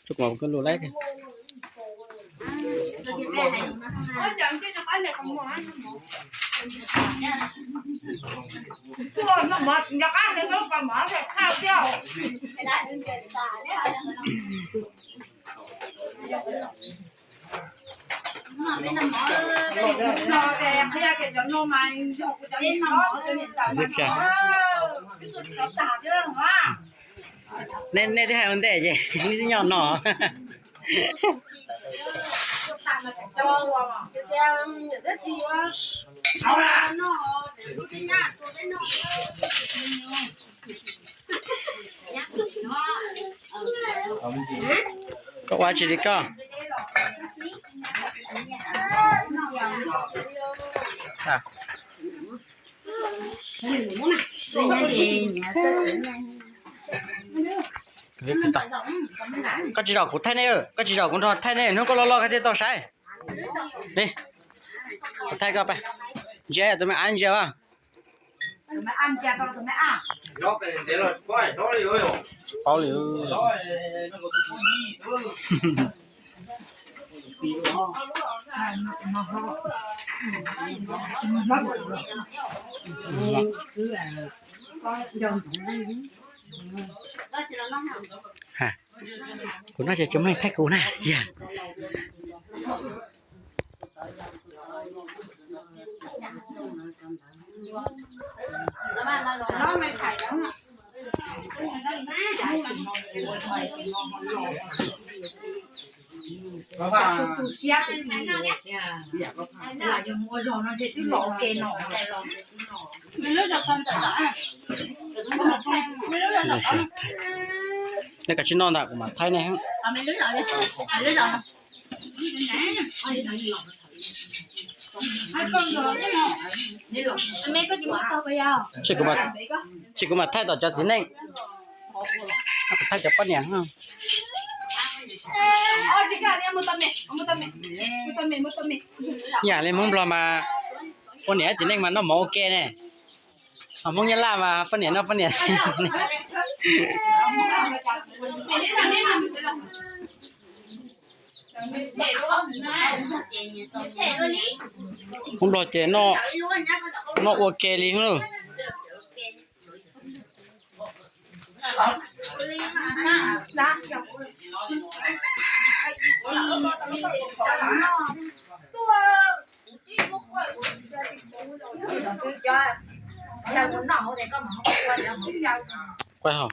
Tsuas kom koj lus laib. Nej, nej twb hais ua ntej ces nej twb nyob no. Koj ua tsi li koj? Koj tsis zaum kuv thaij nej, koj tsis zaum kuv nrog thaij nej, hnub koj loj loj koj thiaj tau saib. Li, kuv thaij koj, ntsia tus me ab ntsia as. Paub li. Kuv no ces tsis muaj neeg thaij kuv na yog. Nej kav tsij noj ntag kuv mam thaij nej. Tsis kuv mam thaij tom cov txiv neej, kuv thaij cov poj niam. Yam li Hmoob Nplog mas poj niam txiv neej mas noj mov ua ke ne. Ho Hmoob Nyab Laj mas poj niam noj poj niam. Hmoob Nplog ces noj ua ke li.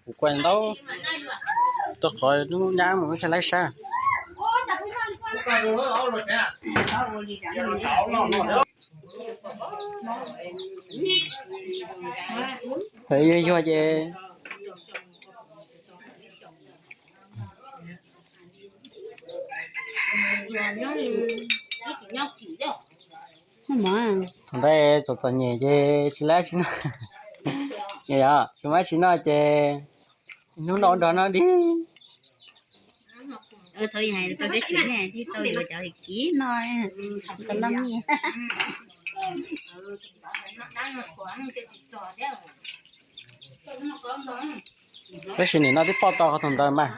Kuv kuaj ntau, tuaj qhov lub nyab mus ib txhia laib sab. Thaum yuag yuag ces thaum ntawd txom txom nyem ces tsis laib tsis noj. Yog tsis muaj dab tsi noj ces hnub no ua nrog noj dig. Tau yuav cov kiv no, tau noj mis. Tab sis nim no twb poj tau qhov thaum ntawd mas.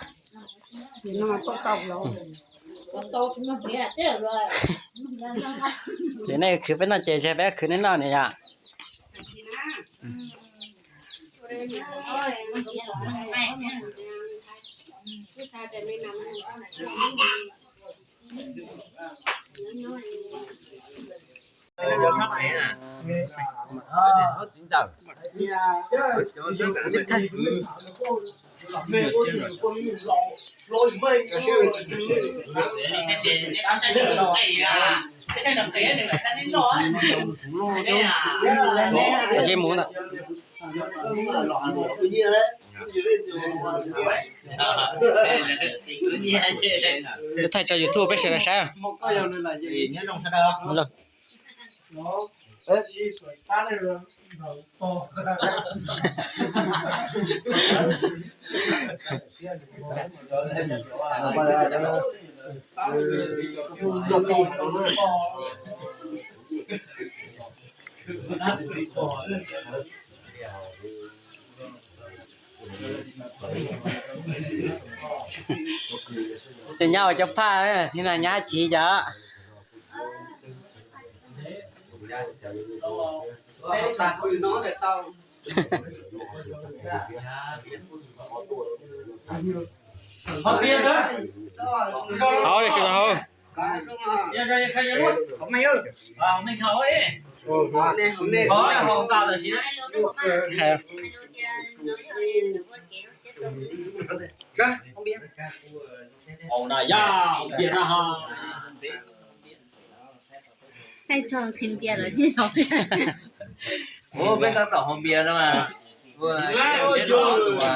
Ces nej khwv peb noj ces peb khwv nej noj ne yom. Mus ntag. Thaij tso YouTube peb sawv daws saib. Ces nyab ua cov phaj, nyab tsiv cov. Hauv li, sawv daws hauv. Ua peb tab tom haus npias no mas. Ua, ua, ua.